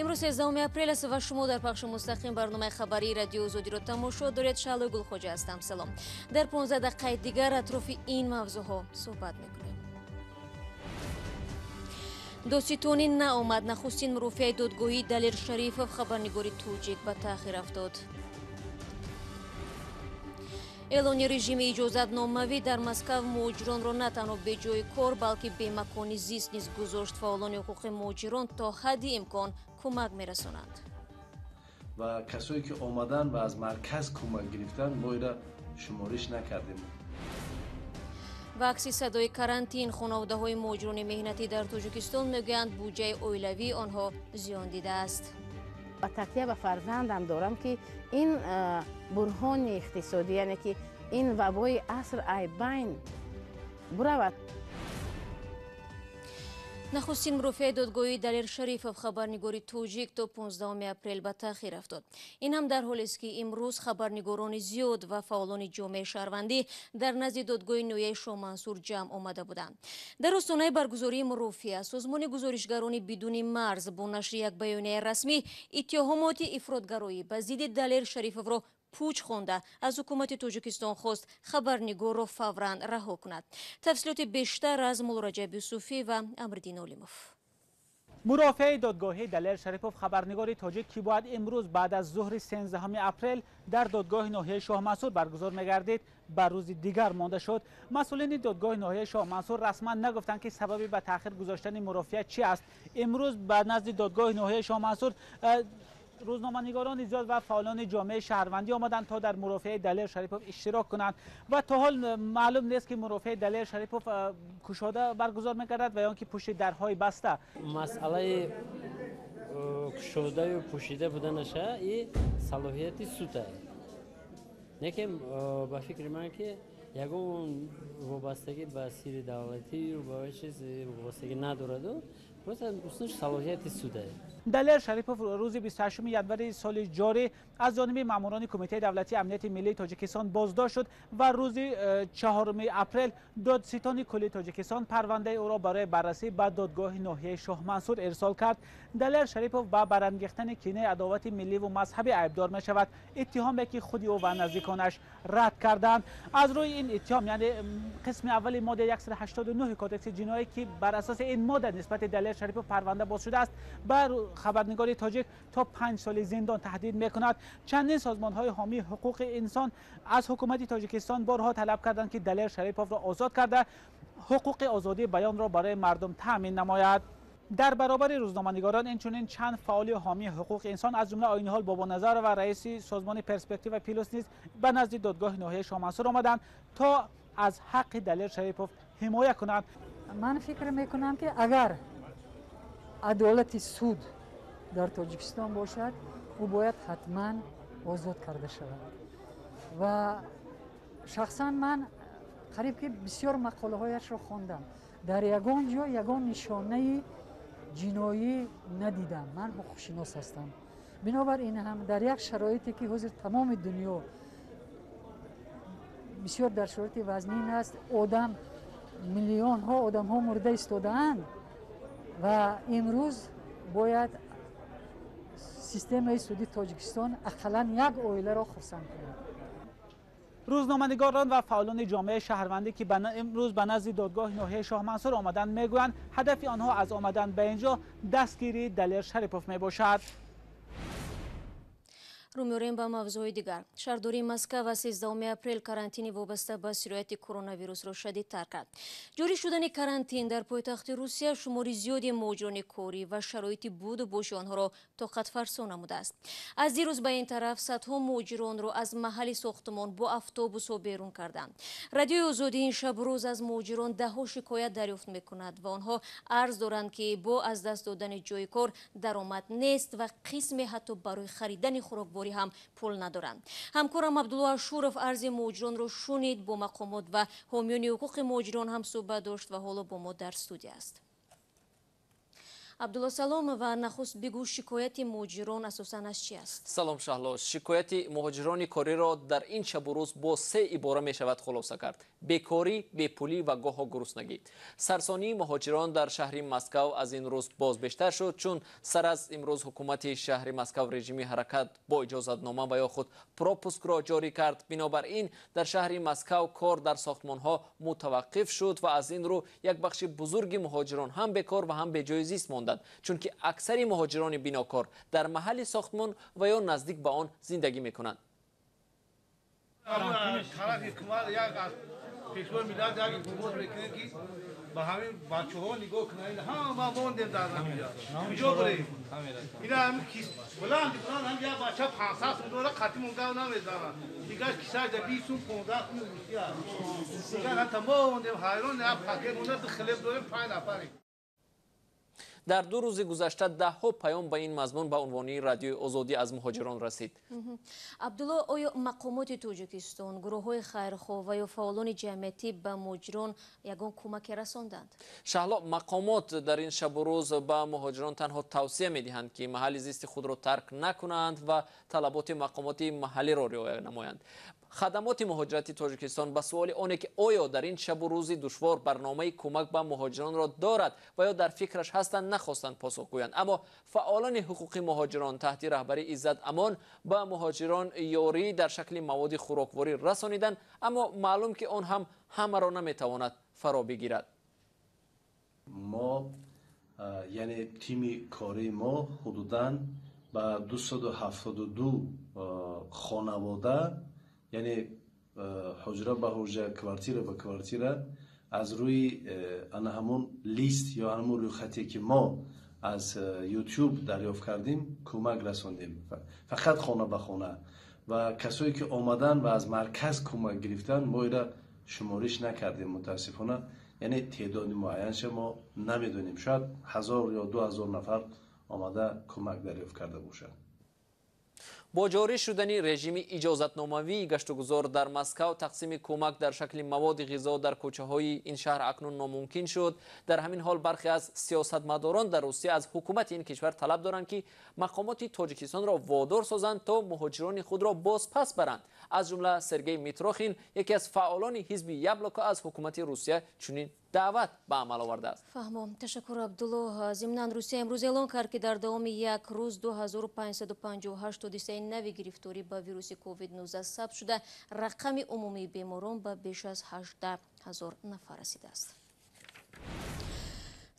Имрӯз 13 апрел аст ва шумо дар пахши мустақим барномаи хабарии Радиои Озодиро тамошо доред. Шаҳлои Гулхоҷа ҳастам. Салом. Дар 15 дақиқаи дигар атрофи ин мавзӯъҳо суҳбат мекунем. Додситонӣ наомад. Нахустин мурофиаи додгоҳии Далер Шарифов, хабарнигори тоҷик, ба таъхир афтод. Эълони режими иҷозатномавӣ дар Москав муҳоҷиронро на танҳо беҷои кор, балки бемакони зист низ гузошт. Фаъолони ҳуқуқи муҳоҷирон то ҳадди имкон кӯмак мерасонанд. Ва касое ки омаданд ва аз марказ кӯмак гирифтанд, мо ира шумориш накардем. Ва акси садои карантин, хонаводаҳои муҳоҷирони меҳнатӣ дар Тоҷикистон мегӯянд, буҷаи оилавии онҳо зиён дидааст. Ба такя ба фарзандам дорам, ки ин бурҳони иқтисодӣ, яъне ки ин вабои аср айбайн буравад. Нахустин мурофиаи додгоҳии Далер Шарифов, хабарнигори тоҷик, то 15 апрел ба таъхир афтод. Ин ҳам дар ҳолест, ки имрӯз хабарнигорони зиёд ва фаъолони ҷомеаи шаҳрвандӣ дар назди додгоҳи ноҳияи Шоҳмансур ҷамъ омада буданд. Дар остонаи баргузории мурофиа созмони гузоришгарони бидуни марз бо нашри як баёнияи расмӣ иттиҳомоти ифротгароӣ ба зидди Далер Шарифовро пуч хонда, аз ҳукумати Тоҷикистон хост, хабарнигорро фавран раҳо кунад. Тафсилоти бештар аз Муллораҷаб Юсуфӣ ва Амриддин Олимов. Мурофиаи додгоҳии Далер Шарипов, хабарнигори тоҷик, ки бояд имрӯз баъд аз зуҳри 13 апрел дар додгоҳи ноҳияи Шоҳмансур баргузор мегардид, ба рӯзи дигар монда шуд. Масъулини додгоҳи ноҳияи Шоҳмансур расман нагуфтанд, ки сабаби ба таъхир гузоштани мурофиа чи аст. Имрӯз ба назди додгоҳи ноҳияи Шоҳмансур рӯзноманигорони зиёд ва фаъолони ҷомеаи шаҳрвандӣ омаданд, то дар мурофиаи Далер Шарипов иштирок кунанд ва то ҳол маълум нест, ки мурофиаи Далер Шарипов кушода баргузор мегардад ва ё ки пушти дарҳои баста. Масъалаи кушодаю пӯшида буданаша и салоҳияти суд аст. Лекин ба фикри ман, ки ягон вобастагӣ ба сири давлатию ба чиз вобастагӣ надораду, просто салоҳияти суд аст. Далер Шарипов рӯзи 28 январи соли ҷорӣ аз ҷониби маъмурони Кумитаи давлатии амнияти миллии Тоҷикистон боздошт шуд ва рӯзи 4 апрел додситони кулли Тоҷикистон парвандаи ӯро барои баррасӣ ба додгоҳи ноҳияи Шоҳмансур ирсол кард. Далер Шарипов ба барангехтани кинаи адовати милливу мазҳабӣ айбдор мешавад, иттиҳоме ки худи ӯ ва наздиконаш рад карданд. Аз рӯи ин иттиҳом, яъне қисми аввали моддаи 189 кодекси ҷиноӣ, ки бар асоси ин модда нисбати Далер Шарипов парванда боз шудааст, ба хабарнигори тоҷик то 5 соли зиндон таҳдид мекунад. Чандин созмонҳои ҳомии ҳуқуқи инсон аз ҳукумати Тоҷикистон борҳо талаб карданд, ки Далер Шариповро озод карда, ҳуқуқи озодии баёнро барои мардум таъмин намояд. Дар баробари рӯзноманигорон инчунин чанд фаъоли ҳомии ҳуқуқи инсон, аз ҷумла Оиниҳол Бобоназарова, раиси созмони Перспектива Плюс, низ ба назди додгоҳи ноҳияи Шоҳмансур омаданд, то аз ҳаққи Далер Шарипов ҳимоя кунанд. Ман фикр мекунам, ки агар адолати суд дар Тоҷикистон бошад, ӯ бояд ҳатман озод карда шавад. Ва шахсан ман қариб ки бисёр мақолаҳояшро хондам, дар ягон ҷо ягон нишонаи ҷиноӣ надидам. Ман ҳуқуқшинос ҳастам. Бинобар ин ҳам дар як шароите, ки ҳозир тамоми дунё бисёр дар шароити вазнин аст, одам миллионҳо одамҳо мурда истодаанд ва имрӯз бояд системаи суди Тоҷикистон ақаллан як оиларо хурсанд кунад. Рӯзноманигорон ва фаъолони ҷомеаи шаҳрвандӣ, ки имрӯз ба назди додгоҳи ноҳияи Шоҳмансур омаданд, мегӯянд, ҳадафи онҳо аз омадан ба инҷо дастгирии Далер Шарипов мебошад. Рӯ меорем ба мавзӯи дигар. Шаҳрдории Москва аз 13 апрел карантини вобаста ба сирояти коронавирусро шадидтар кард. Ҷорӣ шудани карантин дар пойтахти Русия шумори зиёди муҳоҷирони корӣ ва шароити буду боши онҳоро тоқатфарсо намудааст. Аз дирӯз ба ин тараф садҳо муҳоҷиронро аз маҳалли сохтумон бо автобусҳо берун карданд. Радиои Озодӣ ин шабрӯз аз муҳоҷирон даҳҳо шикоят дарёфт мекунад ва онҳо арз доранд, ки бо аз даст додани ҷои кор даромад нест ва қисме ҳатто барои харидани хӯрокворӣ ҳам пул надоранд. Ҳамкорам Абдулло Ашуров арзи муҳоҷиронро шунид, бо мақомот ва ҳомиёни ҳуқуқи муҳоҷирон ҳам суҳбат дошт ва ҳоло бо мо дар студия аст. Абдулло, салом ва нахуст бигӯ, шикояти муҳоҷирон асосан аз чи аст? Салом, Шаҳло. Шикояти муҳоҷирони кориро дар ин шабу рӯз бо се ибора мешавад хулоса кард: бекорӣ, бепулӣ ва гоҳо гуруснагӣ. Сарсонии муҳоҷирон дар шаҳри Москав аз ин рӯз боз бештар шуд, чун сар аз имрӯз ҳукумати шаҳри Москав режими ҳаракат бо иҷозатнома ва ё худ пропускро ҷорӣ кард. Бинобар ин дар шаҳри Москав кор дар сохтмонҳо мутаваққиф шуд ва аз ин рӯ як бахши бузурги муҳоҷирон ҳам бекор ва ҳам беҷои зист монданд, чунки аксари муҳоҷирони бинокор дар маҳалли сохтмон ва ё наздик ба он зиндагӣ мекунанд. Тарафи ҳукумат, як аз Пешвои миллат як илтимос мекунем, ки ба ҳамин бачаҳо нигоҳ кунанд. Ҳама мондем дар ҳаминҷа, куҷо бурем? Ина ҳамин кис баланд баланд, ҳам як бача 500 сум дора, қатимон гав намезанад, дигар кисаш да 20 сум, 15 сум русия. Дигар ҳатта мондем, ҳайрон. Як пакет монда, ду хлеб дорем, панҷ нафарем. Дар 2 рӯзи гузашта даҳҳо паём ба ин мазмун ба унвони Радиои Озодӣ аз муҳоҷирон расид. Абдулло, оё мақомоти Тоҷикистон, гурӯҳҳои хайрхоҳ ва ё фаъолони ҷамъиятӣ ба муҳоҷирон ягон кӯмаке расонданд? Шаҳло, мақомот дар ин шабу рӯз ба муҳоҷирон танҳо тавсия медиҳанд, ки маҳалли зисти худро тарк накунанд ва талаботи мақомоти маҳаллиро риоя намоянд. Хадамоти муҳоҷирати Тоҷикистон ба суоли оне, ки оё дар ин шабу рӯзи душвор барномаи кӯмак ба муҳоҷиронро дорад ва ё дар фикраш ҳастанд, нахостанд посух гӯянд. Аммо фаъолони ҳуқуқи муҳоҷирон таҳти раҳбарии Иззат Амон ба муҳоҷирон ёрӣ дар шакли маводи хӯрокворӣ расониданд, аммо маълум, ки он ҳам ҳамаро наметавонад фаро бигирад. Мо, яъне тими кории мо, ҳудудан ба 272 хонавода, яъне ҳуҷра ба ҳуҷра, квартира ба квартира, аз рӯи ана ҳамон лист ё ҳамон рӯйхате, ки мо аз Ютуб дарёфт кардем, кӯмак расондем, фақат хона ба хона. Ва касое, ки омаданд ва аз марказ кӯмак гирифтанд, мо ира шумориш накардем, мутаассифона. Яъне теъдоди муайянша мо намедонем, шояд 1000 ё 2000 нафар омада кӯмак дарёфт карда бошад. Бо ҷорӣ шудани режими иҷозатномавии гаштугузор дар Москав, тақсими кӯмак дар шакли маводи ғизо дар кӯчаҳои ин шаҳр акнун номумкин шуд. Дар ҳамин ҳол бархе аз сиёсатмадорон дар Русия аз ҳукумати ин кишвар талаб доранд, ки мақомоти Тоҷикистонро водор созанд, то муҳоҷирони худро бозпас баранд. Аз ҷумла Сергей Митрохин, яке аз фаъолони ҳизби Яблоко, аз ҳукумати Русия чунин даъват ба амал овардааст. Фаҳмом, ташаккур, Абдулло. Зимнан, Русия имрӯз эълон кард, ки дар давоми як рӯз 2558 ҳодисаи нави гирифторӣ ба вируси COVID-19 сабт шуда, рақами умумии беморон ба беш аз 18 ҳазор нафар расидааст.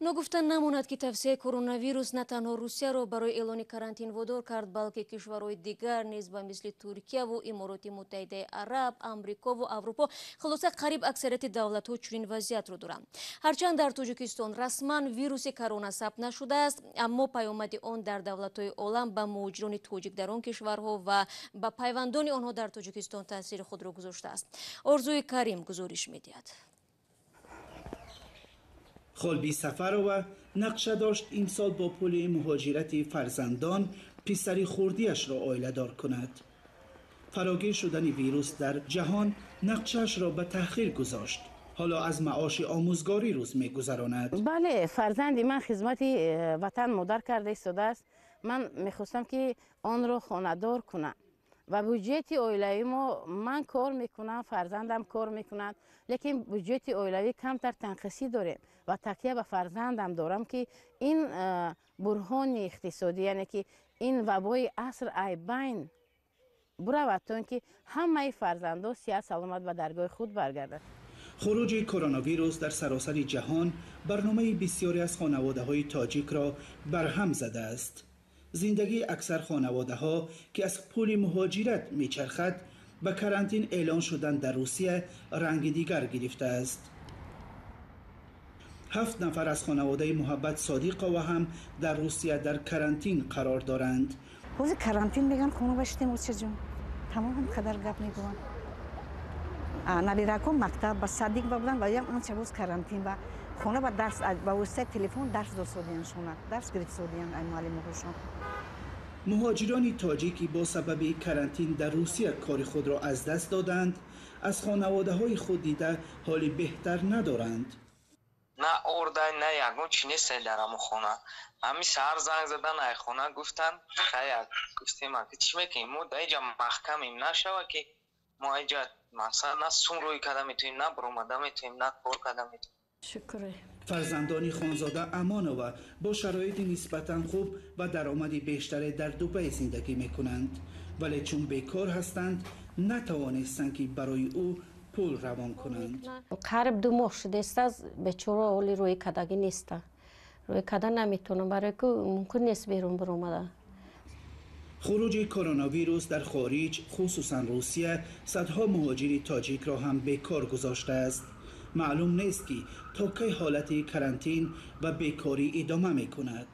Ногуфта намонад, ки тавсияи коронавирус на танҳо Русияро барои эълони карантин водор кард, балки кишварҳои дигар низ, ба мисли Туркияву Имороти Муттаҳидаи Араб, Амрикову Аврупо, хулоса, қариб аксарияти давлатҳо чунин вазъиятро доранд. Ҳарчанд дар Тоҷикистон расман вируси корона сабт нашудааст, аммо паёмади он дар давлатҳои олам ба муҳоҷирони тоҷик дар он кишварҳо ва ба пайвандони онҳо дар Тоҷикистон таъсири худро гузоштааст. Орзуи Карим гузориш медиҳад. Холби Сафарова нақша дошт имсол бо пули муҳоҷирати фарзандон писари хурдиашро оиладор кунад. Фарогир шудани вирус дар ҷаҳон нақшаашро ба таъхир гузошт. Ҳоло аз маоши омӯзгорӣ рӯз мегузаронад. Бале, фарзанди ман хизмати ватан модар карда истодааст. Ман мехостам, ки онро хонадор кунам ва буҷети оилавӣ мо, ман кор мекунам, фарзандам кор мекунад, лекин буҷети оилавӣ камтар танқисӣ дорем ва такя ба фарзандам дорам, ки ин буҳрони иқтисодӣ, яъне ки ин вабои аср ай байн буравад, то ин ки ҳамаи фарзандо сиҳат саломат ба даргоҳи худ баргардад. Хуруҷи коронавирус дар саросари ҷаҳон барномаи бисёре аз хонаводаҳои тоҷикро барҳам задааст. Зиндагии аксар хонаводаҳо, ки аз пули муҳоҷират мечархад, ба карантин эълон шудан дар Русия ранги дигар гирифтааст. Ҳафт нафар аз хонаводаи Муҳаббат Содиқова ҳам дар Русия дар карантин қарор доранд. Ҳозир карантин меган, хона баштем, очаҷон, тамом қадар гап мегӯянд. Набирако мактаб ба садик ба буданд ва ям анча боз карантин ба хона ба дарс, ба воситаи телефон дарс досодияншона, дарс гирифтсодиян ай муаллимҳошон. Муҳоҷирони тоҷикӣ бо сабаби карантин дар Русия кори худро аз даст доданд, аз хонаводаҳои худ дида ҳоли беҳтар надоранд. На ордай, на ягон чи нестай дар ҳамон хона. Ҳамин саҳар занг задан ай хона, гуфтанд хая, гуфтем аки чӣ мекунем, мо дар инҷа маҳкамем, нашава ки мо инҷа масалан на сум рӯй карда метавонем, на баромада метавонем, на кор карда метавонем. Шукр. Фарзандони Хонзода Амонова бо шароити нисбатан хуб ва даромади бештаре дар Дубай зиндагӣ мекунанд, вале чун бекор ҳастанд, натавонистанд ки барои ӯ пул равон кунанд. Қариб 2 моҳ шудааст, бечора оли рӯи кадагӣ неста. Рӯи када наметавонам, барои ки мумкин нест берун баромада. Хуруҷи коронавирус дар хориҷ, хусусан Русия, садҳо муҳоҷири тоҷикро ҳам бекор гузоштааст. Маълум нест ки то кай ҳолати карантин ва бекорӣ идома мекунад.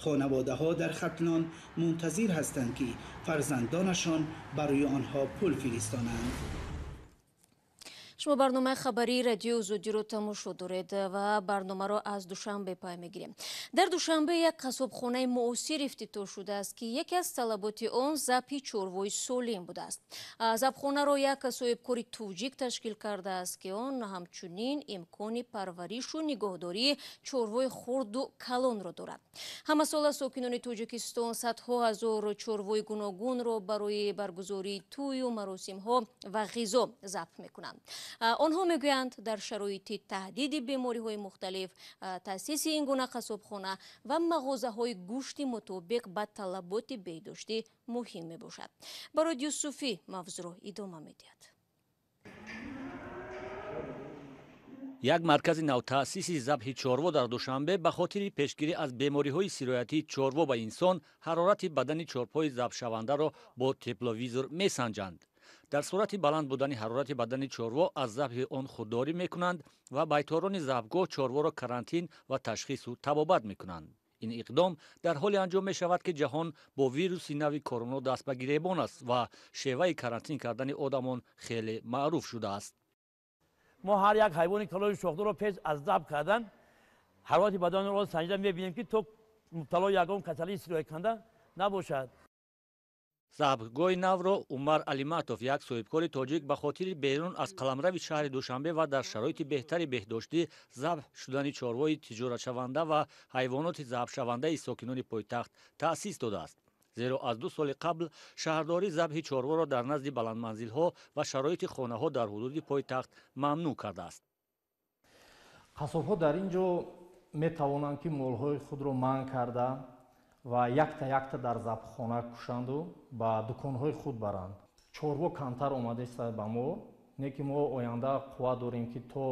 Хонаводаҳо дар Хатлон мунтазир ҳастанд ки фарзандонашон барои онҳо пул фиристонанд. Шумо барномаи хабарии радиои Озодиро тамошо доред ва барномаро аз Душанбе пай мегирем. Дар Душанбе як қассобхонаи муосир ифтитоҳ шудааст, ки яке аз талаботи он забҳи чорвои солим будааст. Забҳхонаро як соҳибкори тоҷик ташкил кардааст, ки он ҳамчунин имкони парваришу нигоҳдории чорвои хурду калонро дорад. Ҳамасола сокинони Тоҷикистон садҳо ҳазор чорвои гуногунро барои баргузории тӯю маросимҳо ва ғизо забҳ мекунанд. Онҳо мегӯянд, дар шароити таҳдиди бемориҳои мухталиф таъсиси ин гуна қассобхона ва мағозаҳои гӯшти мутобиқ ба талаботи беҳдоштӣ муҳим мебошад. Барод Юсуфӣ мавзӯъро идома медиҳад. Як маркази навтаъсиси забҳи чорво дар Душанбе ба хотири пешгирӣ аз бемориҳои сироятии чорво ба инсон ҳарорати бадани чорпои забҳшавандаро бо тепловизор месанҷанд. Дар сурати баланд будани ҳарорати бадани чорво аз забҳи он худдорӣ мекунанд ва байторони забҳгоҳ чорворо карантин ва ташхису табобат мекунанд. Ин иқдом дар ҳоле анҷом мешавад, ки ҷаҳон бо вируси нави корона даст ба гиребон аст ва шеваи карантин кардани одамон хеле маъруф шудааст. Мо ҳар як ҳайвони калони шохдорро пеш аз забҳ кардан ҳарорати баданро санҷида мебинем, ки то мубтало ягон касалии сирояткунанда набошад. Забҳгоҳи навро Умар Алиматов, як соҳибкори тоҷик, ба хотири берун аз қаламрави шаҳри Душанбе ва дар шароити беҳтари беҳдоштӣ забҳ шудани чорвои тиҷоратшаванда ва ҳайвоноти забҳшавандаи сокинони пойтахт таъсис додааст. Зеро аз 2 соли қабл шаҳрдорӣ забҳи чорворо дар назди баландманзилҳо ва шароити хонаҳо дар ҳудуди пойтахт мамнӯъ кардааст. Қассобҳо дар ин ҷо метавонанд, ки молҳои худро манъ карда ва якта-якта дар забҳхона кушанду ба дуконҳои худ баранд. Чорво камтар омадааст ба мо, не ки мо оянда қувват дорем, ки то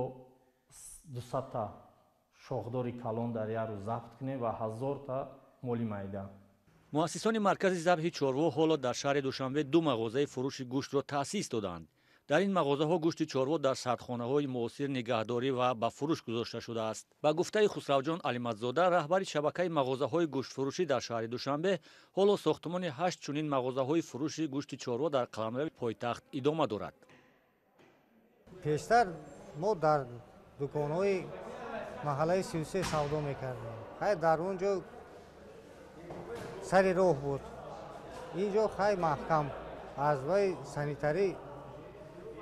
200-та шохдори калон дар як рӯз забт кунем ва 1000-та моли майда. Муассисони маркази забҳи чорво ҳоло дар шаҳри Душанбе 2 мағозаи фурӯши гӯштро таъсис доданд. Дар ин мағозаҳо гӯшти чорво дар сардхонаҳои муосир нигаҳдорӣ ва ба фурӯш гузошта шудааст. Ба гуфтаи Хусравҷон Алиматзода, раҳбари шабакаи мағозаҳои гӯштфурӯшӣ дар шаҳри Душанбе, ҳоло сохтмони 8 чунин мағозаҳои фурӯши гӯшти чорво дар қаламрави пойтахт идома дорад. Пештар мо дар дуконҳои маҳаллаи 33 савдо мекардем. Хай дар он ҷо сари роҳ буд. Ин ҷо хай маҳкам аз вай санитарӣ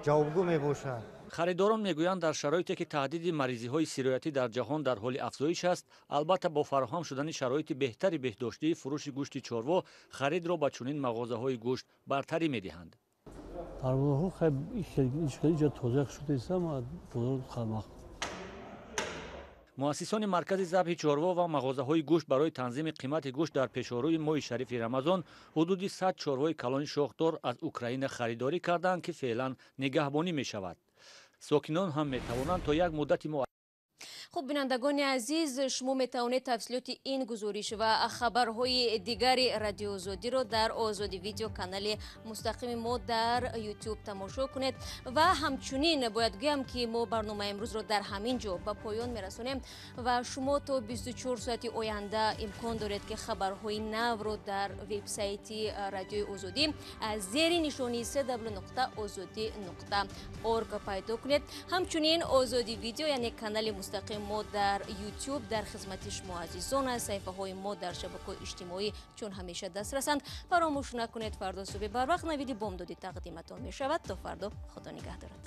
ҷавобгӯ мебошад. Харидорон мегӯянд, дар шароите ки таҳдиди маризиҳои сироятӣ дар ҷаҳон дар ҳоли афзоиш аст, албатта бо фароҳам шудани шароити беҳтари беҳдоштӣ фурӯши гӯшти чорво харидро ба чунин мағозаҳои гӯшт бартарӣ медиҳанд. Дар бозорҳо хеле ҷо тоза шудааст, бозор халмақ. Муассисони маркази забҳи чорво ва мағозаҳои гӯшт барои танзими қимати гӯшт дар пешорӯи моҳи шарифи Рамазон ҳудуди 100 чорвои калони шохдор аз Украина харидорӣ карданд, ки феълан нигаҳбонӣ мешавад. Сокинон ҳам метавонанд то як муддати Хуб, бинандагони азиз, шумо метавонед тафсилоти ин гузориш ва хабарҳои дигари радио Озодиро дар Озодӣ видео канали мустақими мо дар YouTube тамошо кунед. Ва ҳамчунин бояд гӯям, ки мо барномаи имрӯзро дар ҳамин ҷо ба поён мерасонем ва шумо то 24 соати оянда имкон доред, ки хабарҳои навро дар вебсайти радиои Озодӣ зери нишонии www.ozodi.org пайдо кунед. Ҳамчунин Озодӣ видео, яъне канали мустақим мо дар YouTube дар хизмати шумо азизон аст. Саҳифаҳои мо дар шабакаҳои иҷтимоӣ чун ҳамеша дастрасанд. Фаромӯш накунед, фардо субҳи барвақт навиди бомдодӣ тақдиматон мешавад. То фардо, Худо нигаҳдорад.